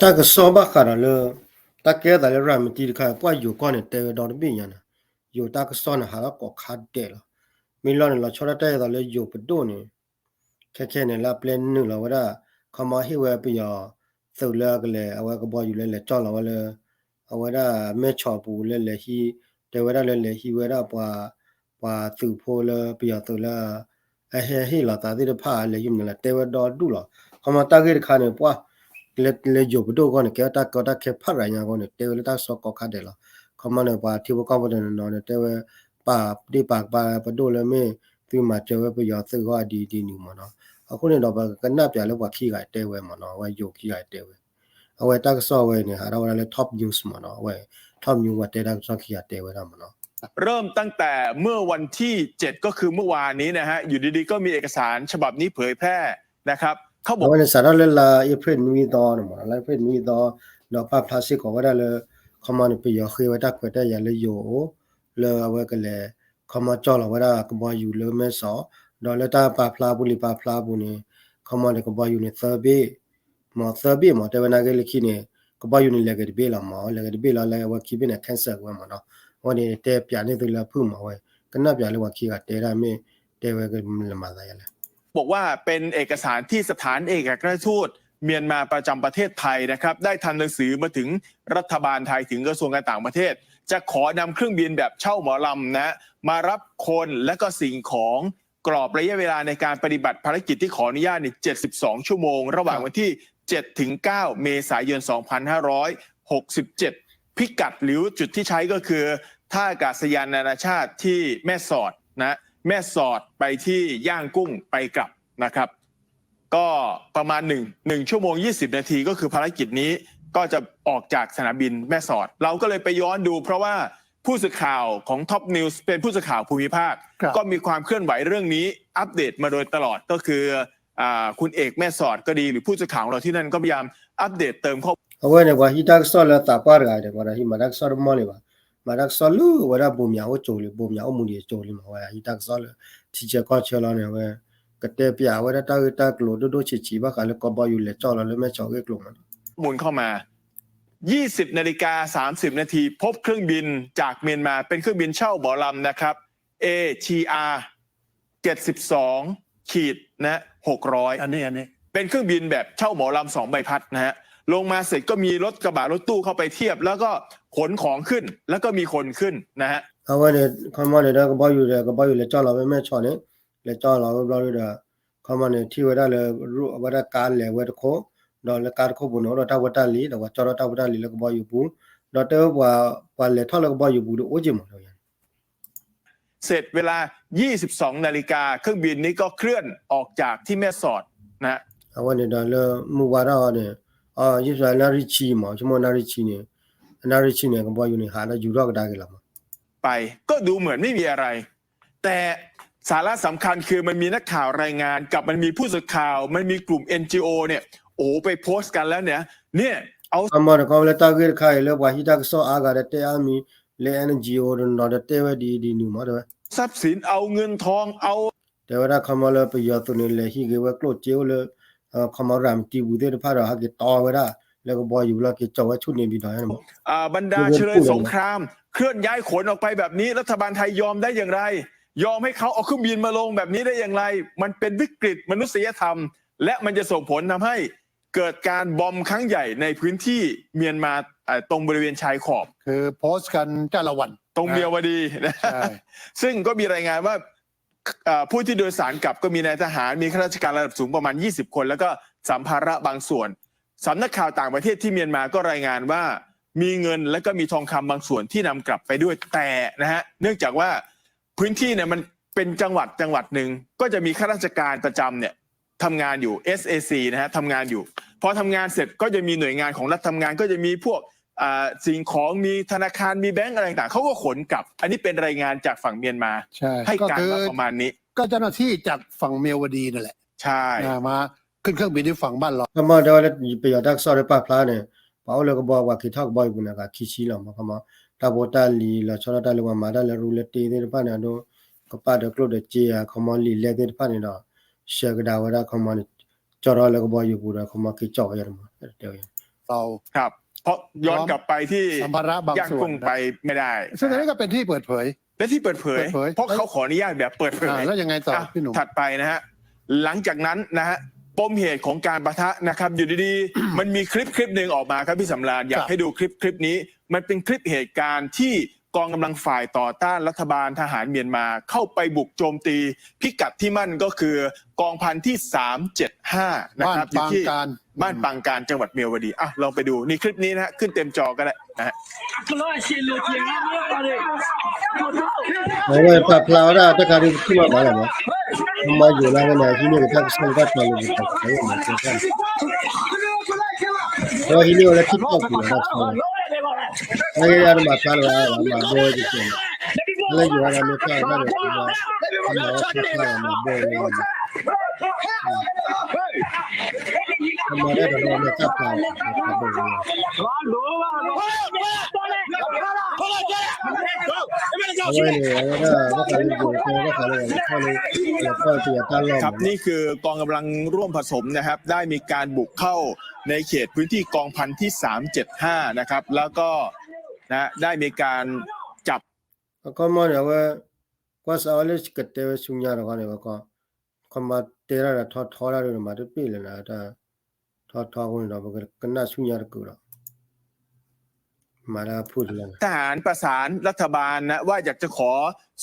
တၢ်ကစီၣ်ဘၣ်ဃးဒီးလၢ တၢ်ကဲထီၣ်သးလၢရၤမတံတခါ ပှၤယိၤကီၢ်န့ၣ် တဲဝဲဒီတဘ့ၣ်ညါန့ၣ်, ယိၤတၢ်ကစီၣ်န့ၣ် ဟးထီၣ်ကိးခါဒဲးလီၤ. မ့ၢ်လီၤန့ၣ် လီၤဆီဒၣ်တၢ်အသးလၢယိၤပဒိၣ်န့ၣ် ခဲခဲန့ၣ် လၢအပျဲနုာ်လီၤဝဲဒၣ် ခီမီဟ့ၣ်ဝဲပယီၤသုးလၢအကလဲၤ အဝဲကဘီယူၤလၢလဲၤကၠီၣ်လီၤဝဲလၢ အဝဲဒၣ်မဲၢ်ဆီးပူၤလၢလဲၤဟံး တဲဝဲဒၣ်လၢလဲၤဟံးဝဲဒၣ်ပှၤ ပှၤသုးဖိလၢပယီၤသုးလၢ အဟဲဟ့ၣ်လီၤသးသ့ၣ်တဖၣ် လဲၤဟံးမနုၤလဲၣ် တဲဝဲဒီဒူၣ်လီၤ. ခီမီတၢ်ဂ့ၢ်တခါန့ၣ် ပှၤ လၢ လၢယိၤပဒိၣ်အဂီၢ်န့ၣ် ကဲထီၣ်တၢ်ကီတၢ်ခဲဖးရၤညါအဂီၢ်န့ၣ် တဲဝဲလၢတၢ်ကစီၣ်ကိးခါဒဲးလီၤ. ခီမီန့ၣ် ပှၤထံဖိကီၢ်ဖိတနီၤနီၤန့ၣ် တဲဝဲ ပာ်ဒ့ၣ်ပာ်ကပၤပဒိၣ်လၢမ့ၢ် သုမၤစၢၤဝဲပယီၤသုးအဂီၢ်ဒ်ဒ်နုၤမ့ၢ်နီၤ. အဃိန့ၣ်ဒီး ပကနၣ်ပၠးလၢပှၤခံဂၤတဲဝဲမ့ၢ်နီၤ, အဝဲယိၤခံဂၤတဲဝဲ အဝဲတၢ်ကစီၣ်ဝဲန့ၣ် ဟးထီၣ်ဝဲဒၣ်လၢ Top News မ့ၢ်နီၤ, အဝဲ Top News ပှၤတဲတၢ်ကစီၣ်ခံဂၤတဲဝဲဒၣ်မ့ၢ်နီၤ. เริ่มตั้งแต่เมื่อวันที่เจ็ด ก็คือเมื่อวานนี้นะฮะ อยู่ดีๆก็มีเอกสารฉบับนี้เผยแพร่นะครับ เขาบอก အဝဲန့ၣ်စးထီၣ်လၢလါအ့ဖြ့ၣ်နွံသီန့ၣ်မ့ၢ်နီၤ, လါအ့ဖြ့ၣ်နွံသီ ဒီးပာ်ဖျါစ့ၢ်ကီးဝဲဒၣ်လၢ ခီမီန့ၣ် ပယီၤဃ့ဝဲတၢ်ခွဲးတၢ်ယာ်လၢယိၤအအိၣ် လၢအဝဲကလဲၤ ခီမီကၠီၣ်လီၤဝဲဒၣ်ကဘီယူၤလၢမဲၢ်ဆီး, ဒီးလၢတၢ်ပာ်ဖျါပူၤလံာ်ပာ်ဖျါပူၤန့ၣ် ခီမီန့ၣ် ကဘီယူၤန့ၣ်သၢဘ့ၣ် မ့ၢ်သၢဘ့ၣ်မ့ၢ် တဲဝဲနာ်က့လၢခံန့ၣ် ကဘီယူၤန့ၣ်လဲၤက့ၤတဘ့ၣ်လီၤမ့ၢ် လဲၤက့ၤတဘ့ၣ်လီၤ လၢအဝဲခံဘ့ၣ်န့ၣ် cancel ဝဲမ့ၢ်နီၤ. အဝဲန့ၣ်တဲပၠးန့ၢ်သုလၢအဖုၣ်မ့ၢ် အဝဲ ကနၣ်ပၠးလၢပှၤခံဂၤတဲဒၣ်မ့ၢ် တဲဝဲကလၢမၤသးယလဲၣ် บอกว่าเป็นเอกสารที่สถานเอกอัครราชทูต เมียนมาประจำประเทศไทยนะครับ ได้ทำหนังสือมาถึงรัฐบาลไทย ถึงกระทรวงการต่างประเทศ จะขอนำเครื่องบินแบบเช่าหมอลำนะ มารับคนและก็สิ่งของ กรอบระยะเวลาในการปฏิบัติภารกิจที่ขออนุญาตเนี่ย เจ็ดสิบสอง ชั่วโมง ระหว่างวันที่ เจ็ด ถึง เก้า เมษายน สองพันห้าร้อยหกสิบเจ็ด พิกัดหรือจุดที่ใช้ก็คือท่าอากาศยานนานาชาติที่แม่สอดนะ แม่สอดไปที่ย่างกุ้งไปกลับนะครับ ก็ประมาณหนึ่ง หนึ่ง ชั่วโมง ยี่สิบ นาที ก็คือภารกิจนี้ก็จะออกจากสนามบินแม่สอด เราก็เลยไปย้อนดู เพราะว่าผู้สื่อข่าวของ Top News เป็นผู้สื่อข่าวภูมิภาค ครับ ก็มีความเคลื่อนไหวเรื่องนี้อัปเดตมาโดยตลอด ก็คืออ่า คุณเอกแม่สอดก็ดี หรือผู้สื่อข่าวของเราที่นั่นก็พยายามอัปเดตเติมข้อมูล အဝဲန့ၣ် ပှၤဟံးတၢ်ကစီၣ်လၢသးပှၢ်တဂၤန့ၣ် ပှၤဒီးဟံးမၤတၢ်ကစီၣ်တမီၢ်လံဘၣ်, မၤတၢ်ကစီၣ်လၢဝဲဒၣ်ဘိးမၠးအိၣ်ကၠိလံ ဘိးမၠးအိၣ်မူဒံးကၠိလံမ့ၢ် အဝဲဟံးတၢ်ကစီၣ်လၢ ထံဆၢကီၢ်ဆၢလီၤန့ၣ် အဝဲ ကတဲပၠးဝဲဒၣ်တၢ်ဂ့ၢ်တၢ်ကျိၤဒိၣ်ဒိၣ်ဆံးဆံး ဘၣ်ဃးလၢကဘီယူၤလဲၤကၠီၣ်လီၤလၢမဲၢ်ဆီးအဂ့ၢ်အကျိၤမ့ၢ်နီၤ ข้อมูลเข้ามา ยี่สิบ นาฬิกา สามสิบ นาที พบเครื่องบินจากเมียนมา เป็นเครื่องบินเช่าหมอลำนะครับ เอ ที อาร์ เจ็ดสิบสอง ขีดนะ หกร้อย อันนี้ อันนี้ เป็นเครื่องบินแบบเช่าหมอลำสองใบพัดนะฮะ ลงมาเสร็จก็มีรถกระบะรถตู้เข้าไปเทียบ แล้วก็ขนของขึ้น แล้วก็มีคนขึ้นนะฮะ အဝဲန့ၣ် ခီမီန့ၣ်ဒီးကဘီယူၤဒီး ကဘီယူၤလဲၤကၠီၣ်လီၤဝဲမဲၢ်ဆီးန့ၣ် လဲၤကၠီၣ်လီၤဝဲဘျီဒီး ခီမီန့ၣ် ထံၣ်ဝဲဒၣ်လၢ အဝဲဒၣ်ကါလဲၤဝဲတခိၣ် ဒီးလၢကါတခိၣ်ပူၤန့ၣ် အိၣ်ဒီးတၢ်ဖိတၢ်လံၤ ဒီးပှၤကၠီၣ်ထီၣ်တၢ်ဖိတၢ်လံၤလၢကဘီယူၤပူၤ ဒီးတဲဝဲပှၤ ပှၤလဲၤထီၣ်လၢကဘီယူၤပူၤဒီးအိၣ်က့ၤမး เสร็จเวลา ยี่สิบสอง นาฬิกา เครื่องบินนี้ก็เคลื่อนออกจากที่แม่สอดนะฮะ အဝဲန့ၣ်ဒီးလၢမုၢ်ဝါထီၣ်န့ၣ် အယုၢ်စှၤနၣ်ရံၣ်ဆံမး ဆိကမိၣ်နၣ်ရံၣ်ဆံန့ၣ် နၣ်ရံၣ်ဆံန့ၣ် ကဘီယူၤန့ၣ် ဟးဒီးယူၤထီၣ်ကဒါက့ၤလီၤမး ไป ก็ดูเหมือนไม่มีอะไร แต่สาระสำคัญคือมันมีนักข่าวรายงานกับมันมีผู้สื่อข่าว มันมีกลุ่ม เอ็น จี โอ เนี่ย โอ้โห ไปโพสต์กันแล้วเนี่ย เนี่ย เอา ခီမီန့ၣ် ခီမီလၢတၢ်ဂ့ၢ်တခါအံၤလၢပှၤဟံးတၢ်ကစီၣ်အါဂၤဒီးတဲအါမံၤ လၢ เอ็น จี โอ တနီၤဒီးတဲဝဲဒ်အံၤဒ်နုၤမးတဲဝဲ ทรัพย์สิน เอาเงินทอง เอา တဲဝဲဒၣ်ခီမီလၢပယီၤသုးန့ၣ် လဲၤဟံးက့ၤဝဲကျိၣ်စ့အိၣ်လၢ ခီမီရၤမတံပူၤသ့ၣ်တဖၣ်ဒီး ဟဲက့ၤတီဝဲဒၣ် လၢကဘီယူၤလီၤက့ၤကၠီၣ်ဝဲဆူၣ်န့ၣ်ဘံၤဒီး อ่า บรรดาเฉลยสงคราม เคลื่อนย้ายขนออกไปแบบนี้ รัฐบาลไทยยอมได้อย่างไร ยอมให้เขาเอาเครื่องบินมาลงแบบนี้ได้อย่างไร มันเป็นวิกฤตมนุษยธรรม และมันจะส่งผลทำให้เกิดการบอมบ์ครั้งใหญ่ในพื้นที่เมียนมา เอ่อ ตรงบริเวณชายขอบ คือโพสต์กันแต่ละวัน ตรงเมียวดีนะ ใช่ ซึ่งก็มีรายงานว่า เอ่อ ผู้ที่โดยสารกลับก็มีนายทหาร มีข้าราชการระดับสูงประมาณ ยี่สิบ คน แล้วก็สัมภาระบางส่วน สำนักข่าวต่างประเทศที่เมียนมาก็รายงานว่ามีเงินและก็มีทองคำบางส่วนที่นำกลับไปด้วย แต่นะฮะ เนื่องจากว่าพื้นที่เนี่ยมันเป็นจังหวัดจังหวัดหนึ่ง ก็จะมีข้าราชการประจำเนี่ยทำงานอยู่ เอส เอ ซี นะฮะ ทำงานอยู่ พอทำงานเสร็จก็จะมีหน่วยงานของรัฐทำงาน ก็จะมีพวก อ่า สิ่งของ มีธนาคาร มีแบงก์อะไรต่างๆ เขาก็ขนกลับ อันนี้เป็นรายงานจากฝั่งเมียนมา ใช่ ให้การว่าประมาณนี้ ก็เจ้าหน้าที่จากฝั่งเมียวดีนั่นแหละ ใช่ นะ มาขึ้นเครื่องบินที่ฝั่งบ้านเรา ခီမီတဲဝဲလၢပယီၤတၢ်ကစီၣ်လၢပာ်ဖျါန့ၣ် ပှၤအိၣ်လၢကဘီပှၤက့ၤထီၣ်ကဘီယူၤပူၤန့ၣ် အဂၤခံဆံလီၤမး ခီမီ တၢ်ဖိတၢ်လံၤ လီၤဆီဒၣ်တၢ်လၢပှၤမၤတၢ်လၢရူလၢတ့သ့ၣ်တဖၣ်န့ၣ် အဒိ ကပာ်ဒီးကျိၣ်ဒီးစ့ဧါ ခီမီလံာ်လဲၢ်သ့ၣ်တဖၣ်န့ၣ်ဒီး ဆှၢကဒါဝဲဒၣ်ခီမီန့ၣ် ကၠီၣ်ထီၣ်လၢကဘီယူၤပူၤဒီး ခီမီက့ၤကၠီၣ်ဝဲယၤတမး တဲဝဲ เรา ครับ เพราะย้อนกลับไปที่ สัมภาระบางส่วน ย่างกุ้งไปไม่ได้ ซึ่งอันนี้ก็เป็นที่เปิดเผย เป็นที่เปิดเผย เปิดเผย เพราะเขาขออนุญาตแบบเปิดเผย อ่าแล้วยังไงต่อ อ่ะ พี่หนุ่ม ถัดไปนะฮะ หลังจากนั้นนะฮะ ปมเหตุของการปะทะนะครับ อยู่ดีๆ มันมีคลิปคลิปหนึ่งออกมาครับพี่สำราญ อยากให้ดูคลิปคลิปนี้ มันเป็นคลิปเหตุการณ์ที่กองกำลังฝ่ายต่อต้านรัฐบาลทหารเมียนมาเข้าไปบุกโจมตี พิกัดที่มั่นก็คือกองพันที่สามเจ็ดห้านะครับ บ้านปางการ อยู่ที่บ้านปางการจังหวัดเมียวดี อ่ะ ลองไปดู นี่คลิปนี้นะฮะ ขึ้นเต็มจอก็ได้นะฮะ အဝဲပာ်ဖျါဝဲဒၣ်တခါဒီးပထံၣ်မၤမၤလီၤမး, မၤယိၤလၢ်ဝဲန့ၣ် ဟံးန့ၢ်က့ၤတၢ်ကစီၣ်လၢတၢ်ပျၢ်လၢပပှၤကလုာ်မၤစၢၤတၢ်န့ၣ်, အဝဲဟံးန့ၢ်ဝဲလၢ TikTok ပူၤလီၤ တၢ်ကစီၣ်လီၤ, အဝဲဒၣ်မၤဖျါလီၤဝဲ မၤဘီဝဲကစၢ်န့ၣ်, လၢယိၤဝဲဒၣ်မ့ၢ်ဖျါဝဲဒၣ်န့ၣ် အဝဲမၤဝဲဖျါဖျါဝဲမၤဘီဝဲန့ၣ် အမၤဒၣ်တၢ်လီၤမ့ၢ်တၢ်ဖျါ အဝဲန့ၣ် အဝဲဒၣ်ဘၣ်ဃးလၢယိၤတဲဘၣ်ဃးလၢ ครับ นี่คือกองกำลังร่วมผสมนะครับ ได้มีการบุกเข้าในเขตพื้นที่กองพันที่สามเจ็ดห้านะครับ แล้วก็นะได้มีการจับ အခီမီန့ၣ် အဝဲ ကွၢ်စးအီၤလၢကတဲဝဲဆူညါတခီန့ၣ် ခီမီတဲဒၣ်ဒီးထီထီဒၣ်ဒီးမၤတပ့ၢ်လၢၤနၤ ထီထီအဃိန့ၣ်ဒီး ပကနၣ်ဆူညါတကုာ်ဒီး မၤတၢ်ဖုၣ်တလၢ ทหารประสานรัฐบาลนะว่าอยากจะขอ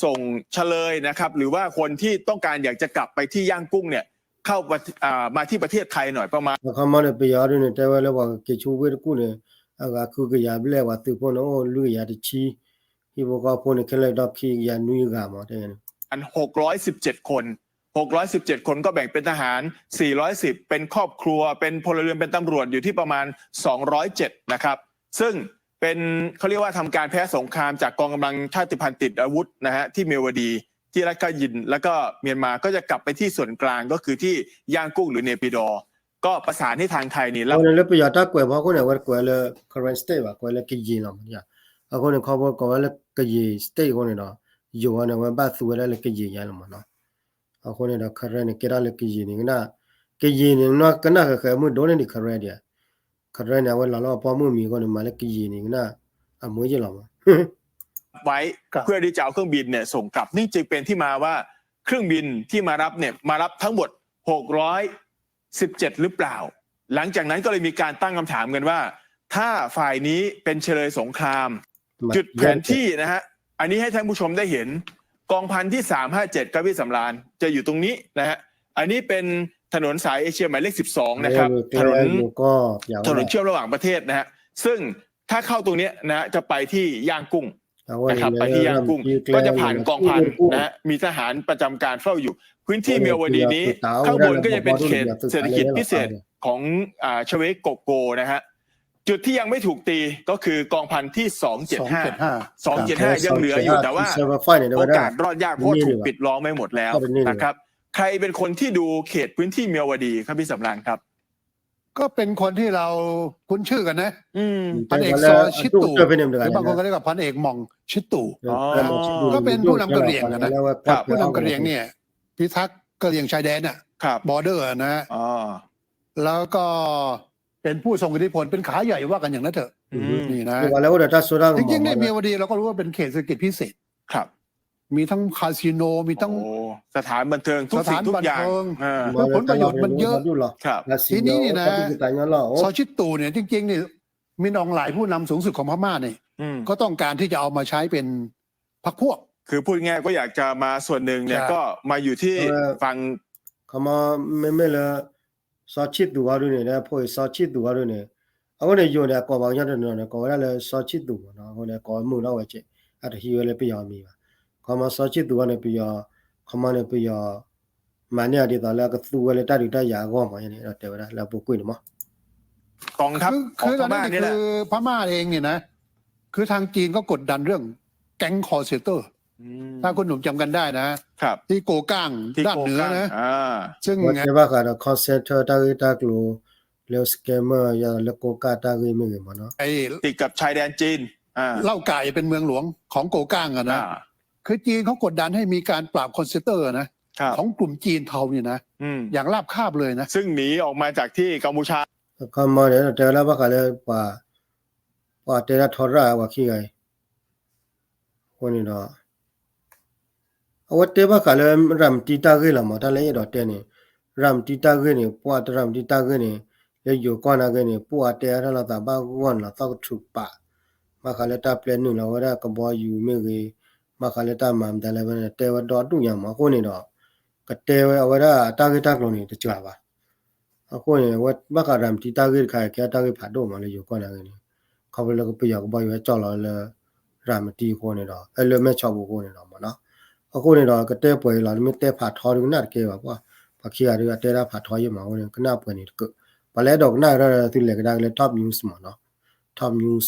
ส่งเฉลยนะครับ หรือว่าคนที่ต้องการอยากจะกลับไปที่ย่างกุ้งเนี่ย เข้าประเท- อ่ามาที่ประเทศไทยหน่อยประมาณ အခီမီန့ၣ် ပယီၤဒုန့ၣ် တဲဝဲလၢပှၤကက့ၤဆူဝ့ၢ်တကူၣ်န့ၣ် အဂၤဃုကယၤဘျဲၣ် ပှၤသုးဖိန့ၣ် အိၣ်လွံၢ်ကယၤတဆံ ဟံၣ်ဖိဃီဖိန့ၣ် ခဲလၢာ်ဒီးခံကယၤနွံဂၤမး တဲန့ၣ် หกร้อยสิบเจ็ด คน หกร้อยสิบเจ็ด คนก็แบ่งเป็นทหาร สี่ร้อยสิบ เป็นครอบครัว เป็นพลเรือน เป็นตำรวจอยู่ที่ประมาณ สองร้อยเจ็ด นะครับ ซึ่งเป็นเขาเรียกว่าทำการแพ้สงครามจากกองกำลังชาติพันธุ์ติดอาวุธนะฮะที่เมียวดี ที่รัฐกะยิน แล้วก็เมียนมาก็จะกลับไปที่ส่วนกลางก็คือที่ย่างกุ้งหรือเนปิดอร์ ก็ประสานให้ทางไทยนี่ အဝဲန့ၣ်လၢပယီၤတၢ်ကွဲးဖီခိၣ်န့ၣ် အဝဲကွဲးလၢ Karen State ဘၣ် ကွဲးလၢကယံၤလီၤမး အဃိန့ၣ် ခီဖျိကိးဝဲလၢကယံၤ State အဃိန့ၣ်ဒီး ယိၤဝဲန့ၣ် အဝဲဘၣ်သူဝဲဒၣ်လၢကယံၤယါလီၤမးနီၤ အဃိန့ၣ်ဒီး Karen န့ၣ် ကဲထီၣ်လၢကယံၤန့ၣ် ကနၣ် ကယံၤန့ၣ် ကနၣ်ဃဲးဃဲးမုၢ်ဒိၣ်န့ၢ်ဒံး Karen ဒံး Karen န့ၣ် အဝဲလီၤလီၤအပီမုၢ်မံၤအဃိန့ၣ် မၤလၢကယံၤန့ၣ် ကနၣ် အမွေးယလီၤမး ไว้เพื่อที่จะเอาเครื่องบินเนี่ยส่งกลับ นี่จึงเป็นที่มาว่าเครื่องบินที่มารับเนี่ยมารับทั้งหมด หกร้อยสิบเจ็ด หรือเปล่า หลังจากนั้นก็เลยมีการตั้งคำถามกันว่า ถ้าฝ่ายนี้เป็นเฉลยสงคราม จุดแผนที่นะฮะ อันนี้ให้ท่านผู้ชมได้เห็น กองพันที่ สามห้าเจ็ด ครับพี่สำราญ จะอยู่ตรงนี้นะฮะ อันนี้เป็นถนนสายเอเชียหมายเลข สิบสอง นะครับ ถนนถนนเชื่อมระหว่างประเทศนะฮะ ซึ่งถ้าเข้าตรงเนี้ยนะฮะ จะไปที่ย่างกุ้งนะครับ ไปที่ย่างกุ้ง ก็จะผ่านกองพันนะฮะ มีทหารประจำการเฝ้าอยู่ พื้นที่เมียวดีนี้ ข้างบนก็จะเป็นเขตเศรษฐกิจพิเศษของอ่าชเวกโกโกนะฮะ จุดที่ยังไม่ถูกตีก็คือกองพันที่ สองเจ็ดห้า สองเจ็ดห้า ยังเหลืออยู่แต่ว่าโอกาสรอดยากเพราะถูกปิดล้อมไว้หมดแล้วนะครับ ใครเป็นคนที่ดูเขตพื้นที่เมียวดีครับพี่สำราญครับ ก็เป็นคนที่เราคุ้นชื่อกันนะ อืม พันเอกซอชิดตู่ หรือบางคนก็เรียกว่าพันเอกหม่องชิดตู่ ก็เป็นผู้นำกะเหรี่ยงอะนะ ผู้นำกะเหรี่ยงเนี่ย พิทักษ์กะเหรี่ยงชายแดนน่ะ ครับ border นะ อ๋อ แล้วก็เป็นผู้ทรงอิทธิพล เป็นขาใหญ่ว่ากันอย่างนั้นเถอะ อืม นี่นะ ဝဲလၢအိၣ်ဒီးတၢ်စိတၢ်ကမီၤ จริงๆเนี่ยเมียวดีเราก็รู้ว่าเป็นเขตเศรษฐกิจพิเศษ ครับ มีทั้งคาสิโน มีทั้ง โอ้สถานบันเทิงทุกสิ่งทุกอย่าง สถานบันเทิง อ่า คือผลประโยชน์มันเยอะ လီၤ ทีนี้นี่นะ ซอชิดตู่เนี่ยจริงๆนี่มินอองหลายผู้นำสูงสุดของพม่าเนี่ย อืม ก็ต้องการที่จะเอามาใช้เป็นพรรคพวก คือพูดง่ายก็อยากจะมาส่วนหนึ่งเนี่ย ใช่ ก็มาอยู่ที่ เออ ฝั่ง ခီမီ မ့မ့ၢ်လၢ စီၤဆံသူးအီၤဒုန့ၣ် လၢဖိအံၤစီၤဆံသူးအီၤဒုန့ၣ် အဃိန့ၣ် ယိၤန့ၣ် အကိးပှၤကညီတနီၤန့ၣ် ကိးဝဲဒၣ်လၢစီၤဆံသူးမးနီၤ အဃိန့ၣ် ကိးမုာ်ထီၣ်ဝဲက့ၤ အတဟံးဝဲလၢပယီၤအမံၤဘၣ် ခီမီစီၤဆံသူးအီၤန့ၣ် ပယီၤ ခီမီန့ၣ် ပယီၤ မၤန့ၢ်အီၤဒ်သိးလၢအကသူဝဲလၢတၢ်ဒုးတၢ်ယၤအဂီၢ်မးန့ၣ် ဒီးတဲဝဲဒၣ်လၢအပူၤကွံာ်န့ၣ်မး กองทัพ คือ ของ คือ พ ตอน ม่า นั้น นี่แหละ คือพม่าเองเนี่ยนะ คือทางจีนก็กดดันเรื่องแก๊ง call center อืม ถ้าคุณหนุ่มจำกันได้นะ ครับ ที่โกก้าง ที่ ด้านเหนือ โกก้าง นะ อ่า ซึ่ง ဝဲတဲဘၣ်ဃးဒီး call center တၢ်ဂ့ၢ်တၢ်ကျိၤ လၢ scammer ယလၢကိးကၢ်တၢ်ဂ့ၢ်မ့ၢ်ဂ့ၤမးနီၤ ไอ้ ติดกับชายแดนจีน อ่า เหล้าไก่เป็นเมืองหลวงของโกก้างอะนะ อ่า คือจีนเขากดดันให้มีการปราบ call center นะครับ ของกลุ่มจีนเทาเนี่ยนะ อืม อย่างราบคาบเลยนะ ซึ่งหนีออกมาจากที่กัมพูชา ခီမီန့ၣ် တဲဝဲဒၣ်ဘၣ်ဃးလၢ ပှၤတဲဒၣ်ထီရၣ်ပှၤခံဂၤအံၤ အဃိန့ၣ်ဒီး အဝဲတဲဘၣ်ဃးလၢရၤမတံတၢ်ဂ့ၢ်လီၤမး တၢ်လၢအဲၣ်ဒိးတဲန့ၣ် ရၤမတံတၢ်ဂ့ၢ်န့ၣ် ပှၤတရၤမတံတၢ်ဂ့ၢ်န့ၣ် လၢယိၤကီၢ်နာ်ဂ့ၢ်န့ၣ် ပှၤတဲအါထီၣ်လိာ်သးဘၣ်ဂီၢ်န့ၣ်လီၤ သီၣ်ကထူးပာ် ဘၣ်ဃးလၢတၢ်ပျဲနုာ်လီၤဝဲဒၣ်ကဘီယူၤမ့ၢ်ဂ့ၤ ဘၣ်ဃးလၢတၢ်မၤမတၤလဲၣ်ဝဲန့ၣ် တဲဝဲဒီဒူၣ်ညါမး အဃိန့ၣ်ဒီး ကတဲဝဲအဝဲဒၣ်တၢ်ဂ့ၢ်တၢ်ကျိၤန့ၣ် တစှၤဘၣ် အဃိန့ၣ် အဝဲဘၣ်ဃးရၤမတံတၢ်ဂ့ၢ်တခါအံၤ ကဲတၢ်ဂ့ၢ်ဖးဒိၣ်မးလၢယိၤကီၢ်နာ်ဂ့ၢ်န့ၣ် ခီဖျိလၢပယီၤကဘီယူၤဟဲကၠီၣ်လီၤလၢ ရၤမတံအဃိန့ၣ်ဒီး အဲ လၢမဲၢ်ဆီးပူၤအဃိန့ၣ်ဒီးမးနီၤ အဃိန့ၣ်ဒီး ကတဲပှဲၤအံၤလီၤ နမ့ၢ်တဲဖးထီဒုးကနၣ်တကဲဘၣ် ပှၤခံဂၤဒုးအတဲဒၣ်ဖးထီယဲၢ်မးအဃိန့ၣ် ကနၣ်ပှဲၤန့ၣ်တကၢး ပှၤလၢအဲၣ်ဒိးကနၣ်ကဒီးသုလဲၤကဒါက့ၤလၢ top news မးနီၤ top news